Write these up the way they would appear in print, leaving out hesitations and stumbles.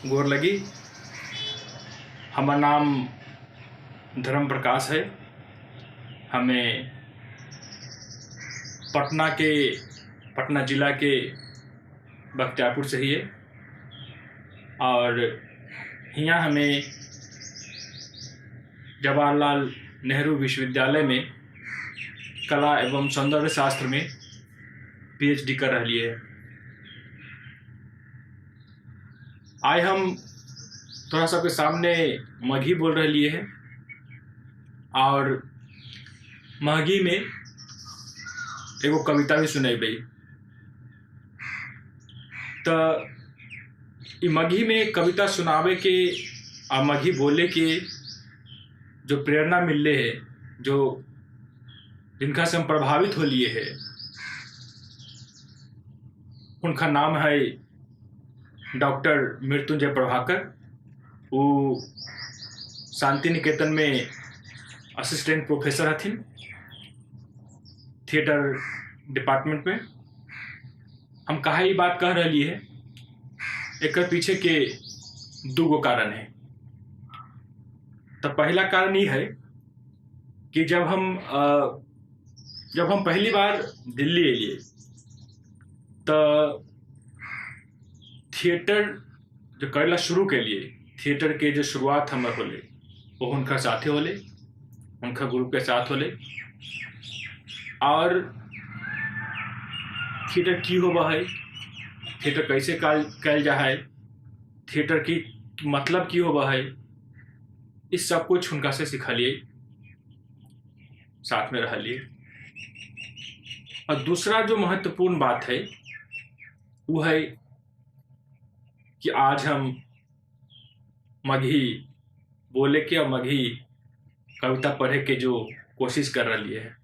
गोर लगी। हमर नाम धर्म प्रकाश है। हमें पटना के पटना जिला के बख्तियारपुर से हिए और हियाँ हमें जवाहरलाल नेहरू विश्वविद्यालय में कला एवं सौंदर्य शास्त्र में पीएचडी कर रहलिए है। आइ हम तोरा सबके सामने मगही बोल रहलिए है और मगही में एगो कविता भी सुनेबै। तऽ ई मगही में कविता सुनावे के आ मगही बोले के जो प्रेरणा मिलले है, जो जिनका से हम प्रभावित होलिए है, उनका नाम है डॉक्टर मृत्युंजय प्रभाकर। वो शांति निकेतन में असिस्टेंट प्रोफेसर हथिन थिएटर डिपार्टमेंट में। हम काहे ई बात कह रहली है, एकर पीछे के दूगो कारण है। तो पहला कारण ई है कि जब हम पहली बार दिल्ली एलिए तऽ थिएटर जो करे ला शुरू केलिए, थिएटर के जो शुरुआत हमर होलै वो हुनका साथे होलै, हुनका ग्रुप के साथ होलै। और थिएटर की होबऽ है, थिएटर कैसे कयल जा है, थिएटर की मतलब की होबऽ है, ई सब कुछ हुनका से सिखलिए, साथ में रहलिए। और दूसरा जो महत्वपूर्ण बात है वो है कि आज हम मगही बोले के और मगही कविता पढ़े के जो कोशिश कर रही है।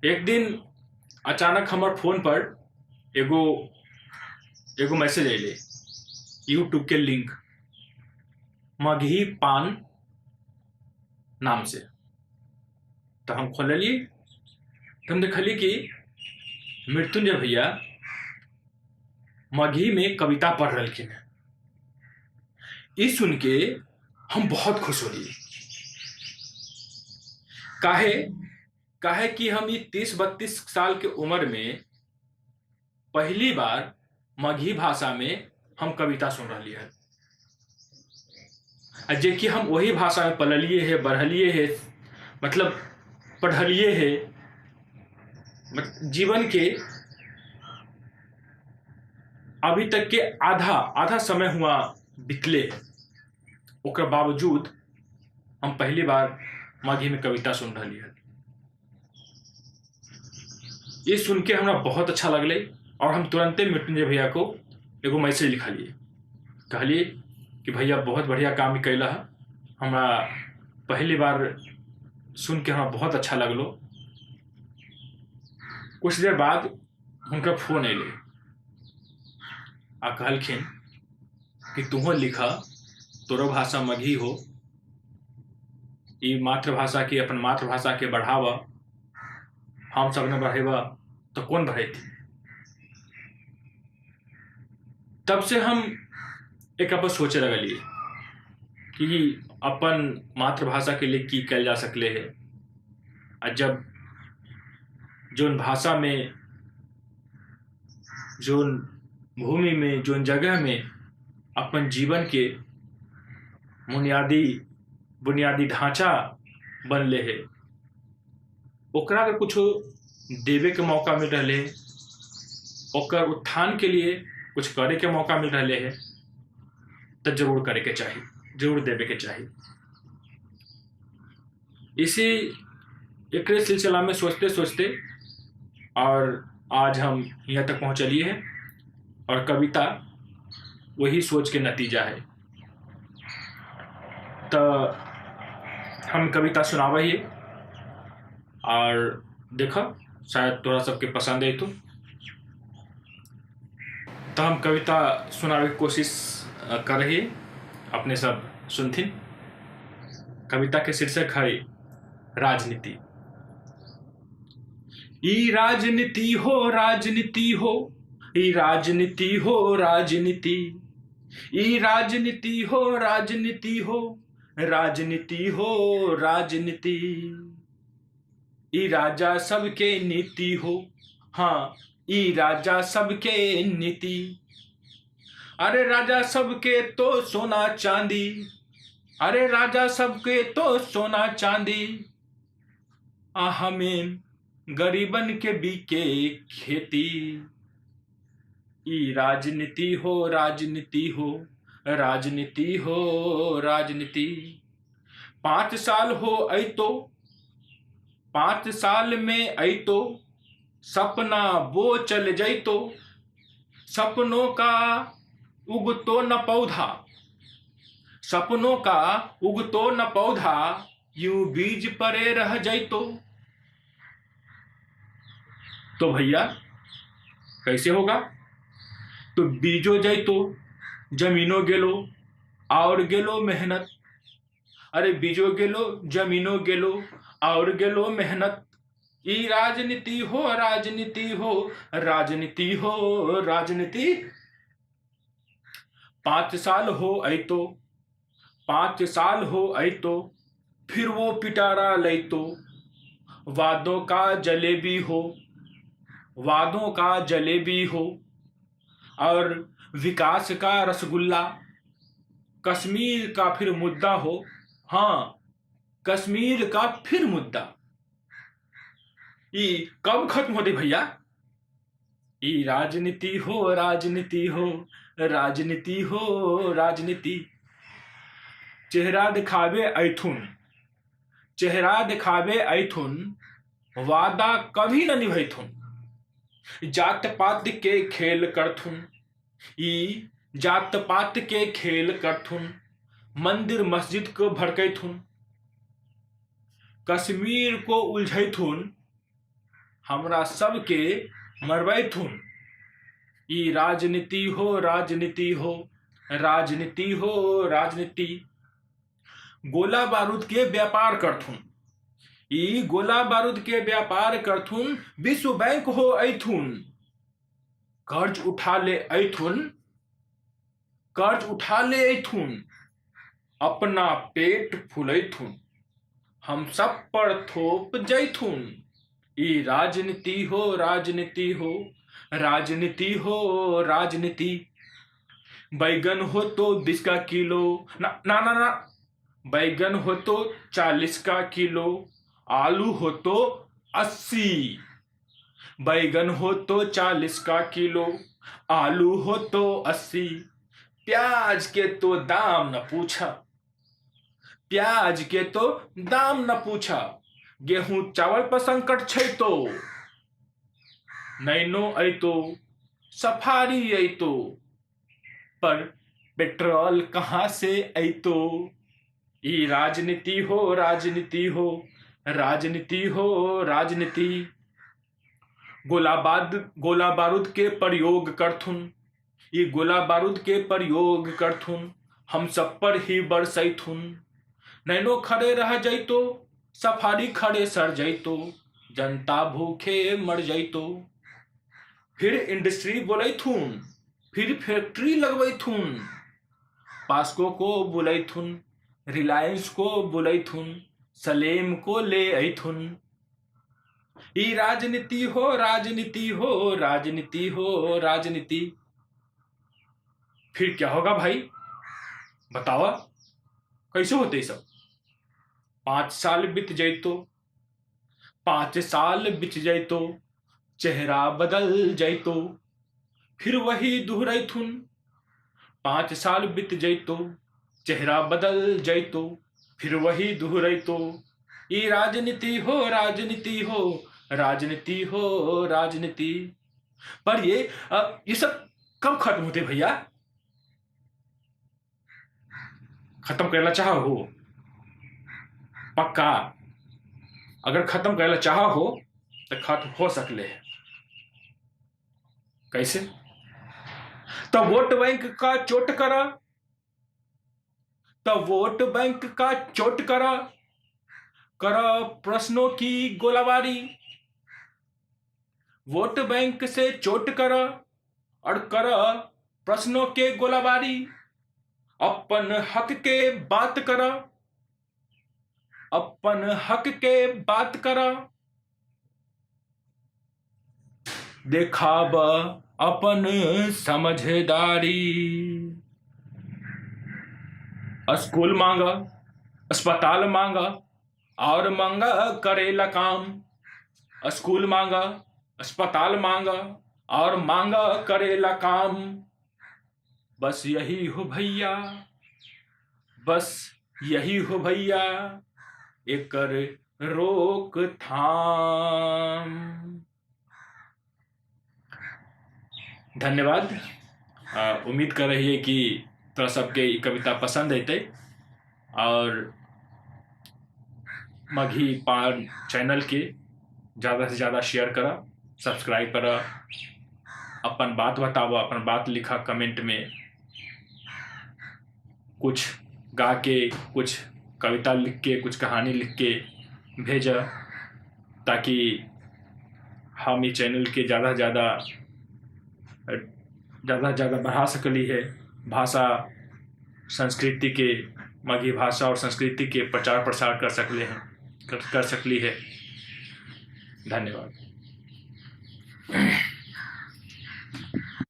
एक दिन अचानक हमर फोन पर एगो एगो मैसेज अयलै, यूट्यूब के लिंक, मगही पान नाम से। तऽ हम खोललियै तऽ हम देखलियै कि मृत्युंजय भैया मगही में कविता पढ़ रहलखिन हेँ। ई सुन के हम बहुत खुश होलियै। काहे काहे कि हम ई 30-32 साल के उम्र में पहली बार मगही भाषा में हम कविता सुन रहलियै हन, आ जेकि हम वही भाषा में पललिए है, बढ़लिए है, मतलब पढ़लिए है, जीवन के अभी तक के आधा आधा समय हुआ बितले है, ओकर बावजूद हम पहली बार मगही में कविता सुन रहलियै हन। ये सुन के हमरा बहुत अच्छा लगलै और हम तुरंते मृत्युंजय भैया को एगो मैसेज लिखलिए, कहलिए कि भैया बहुत बढ़िया काम कैला है, हमरा पहली बार सुन के हमरा बहुत अच्छा लगलो। कुछ देर बाद हुनकर फोन अयलै आ कहलखिन कि तुहो लिखऽ, तोरो भाषा मगही हो, ई मातृभाषा के अपन मातृभाषा के बढ़ावऽ, हम सब ने बढ़ेबऽ तऽ कोन बढ़ेतै। तब से हम एकरा पर सोचे लगलिए कि अपन मातृभाषा के लिए की कयल जा सकले है। आ जब जोन भाषा में, जोन भूमि में, जोन जगह में अपन जीवन के बुनियादी बुनियादी ढांचा बनले है, ओकरा अगर कुछो देवे के मौका मिल रहले है, ओकर उत्थान के लिए कुछ करे के मौका मिल रहले है, तऽ जरूर करे के चाही, जरूर देवे के चाही। इसी एकरे सिलसिला में सोचते सोचते और आज हम यहाँ तक पहुँचलिए हैं और कविता वही सोच के नतीजा है। तऽ हम कविता सुनाबै हियै और देखऽ शायद तोरा सबके पसंद अयतौ। तऽ हम कविता सुनाबैके कोशिश करै हियै, अपने सब सुनथिन। कविता के शीर्षक है राजनीति। ई राजनीति हो राजनीति हो, ई राजनीति हो राजनीति, ई राजनीति हो, राजनीति हो, राजनीति हो, राजनीति। ई राजा सबके नीति हो, हाँ ई राजा सबके नीति। अरे राजा सबके तो सोना चांदी, अरे राजा सबके तो सोना चांदी, आ हमें गरीबन के बीके खेती। ई राजनीति हो, राजनीति हो, राजनीति हो, राजनीति। 5 साल हो ऐतो, 5 साल में ऐतो, सपना वो चल जैतो, सपनों का उगतो न पौधा, सपनों का उगतो न पौधा, यूं बीज परे रह जैतो। तो भैया कैसे होगा? तो बीजो जैतो, जमीनो गेलो, और गेलो मेहनत। अरे बीजो गेलो, जमीनो गेलो, और गेलो मेहनत। ई राजनीति हो, राजनीति हो, राजनीति हो, राजनीति। 5 साल हो ऐतो, 5 साल हो ऐतो, फिर वो पिटारा लैतो, वादों का जलेबी हो, वादों का जलेबी हो, और विकास का रसगुल्ला, कश्मीर का फिर मुद्दा हो, हाँ कश्मीर का फिर मुद्दा। ई कब खत्म होते भैया? ई राजनीति हो, राजनीति हो, राजनीति हो, राजनीति। चेहरा दिखावे ऐथुन, चेहरा दिखावे ऐथुन, वादा कभी न निभैथुन, जात पात के खेल करथुन, ई जात पात के खेल करथुन, मंदिर मस्जिद को भड़कैथुन, कश्मीर को उलझैथुन, हमरा सबके मरबैथुन। ई राजनीति हो, राजनीति हो, राजनीति हो, राजनीति। गोला बारूद के व्यापार करथुन, ई गोला बारूद के व्यापार करथुन, विश्व बैंक हो ऐथुन, कर्ज उठा ले ऐथुन, कर्ज उठा ले ऐथुन, अपना पेट फुलैथुन, हम सब पर थोप जैथुन। ई राजनीति हो, राजनीति हो, राजनीति हो, राजनीति। बैगन हो तो 20 का किलो, ना ना ना ना, बैगन हो तो 40 का किलो, आलू हो तो 80, बैगन हो तो 40 का किलो, आलू हो तो 80, प्याज के तो दाम न पूछा, प्याज के तो दाम न पूछा, गेहूं चावल पर संकट छै तो, नैनो ऐतो, सफारी ऐतो, पर पेट्रोल कहाँ से ऐतो। ई राजनीति हो, राजनीति हो, राजनीति हो, राजनीति। गोला बारूद के प्रयोग करथुन, ई गोला बारूद के प्रयोग करथुन, हम सब पर ही बरसैथुन, नैनो खड़े रह जैतो, सफारी खड़े सर जैतो, जनता भूखे मर जैतो। फिर इंडस्ट्री बोलैथुन, फिर फैक्ट्री लगबैथुन, पास्को को बुलैथुन, रिलायंस को बुलैथुन, सलेम को ले ऐथुन। ई राजनीति हो, राजनीति हो, राजनीति हो, राजनीति। फिर क्या होगा भाई बताओ, कैसे होते सब? 5 साल बीत जैतो, 5 साल बीत जैतो, चेहरा बदल जैतो, फिर वही दोहरैथुन। 5 साल बीत जैतो, चेहरा बदल जैतो, फिर वही दोहरैतो। ई राजनीति हो, राजनीति हो, राजनीति हो, राजनीति। पर ये सब कब खत्म होते भैया? खत्म करना चाहो पक्का? अगर खत्म करना चाहो तो खत्म हो सकले है। कैसे? तो वोट बैंक का चोट करा, तो वोट बैंक का चोट करा, करा प्रश्नों की गोलाबारी। वोट बैंक से चोट करा और करा प्रश्नों के गोलाबारी। अपन हक के बात करा, अपन हक के बात करा, देखाब अपन समझदारी। स्कूल मांगा, अस्पताल मांगा और मांगा करेला काम। स्कूल मांगा, अस्पताल मांगा और मांगा करेला काम। बस यही हो भैया, बस यही हो भैया, एकर रोकथाम। धन्यवाद। उम्मीद कर रही है कि तोरा सबके ई कविता पसंद अयतै और मगही पान चैनल के ज़्यादा से ज़्यादा शेयर करा, सब्सक्राइब करा, अपन बात बतावा, अपन बात लिखा कमेंट में, कुछ गा के, कुछ कविता लिख के, कुछ कहानी लिख के भेजा, ताकि हम ई चैनल के ज़्यादा से ज़्यादा बढ़ा सकली है। भाषा संस्कृति के, मगही भाषा और संस्कृति के प्रचार प्रसार कर सकले हैं, कर सकली है। धन्यवाद।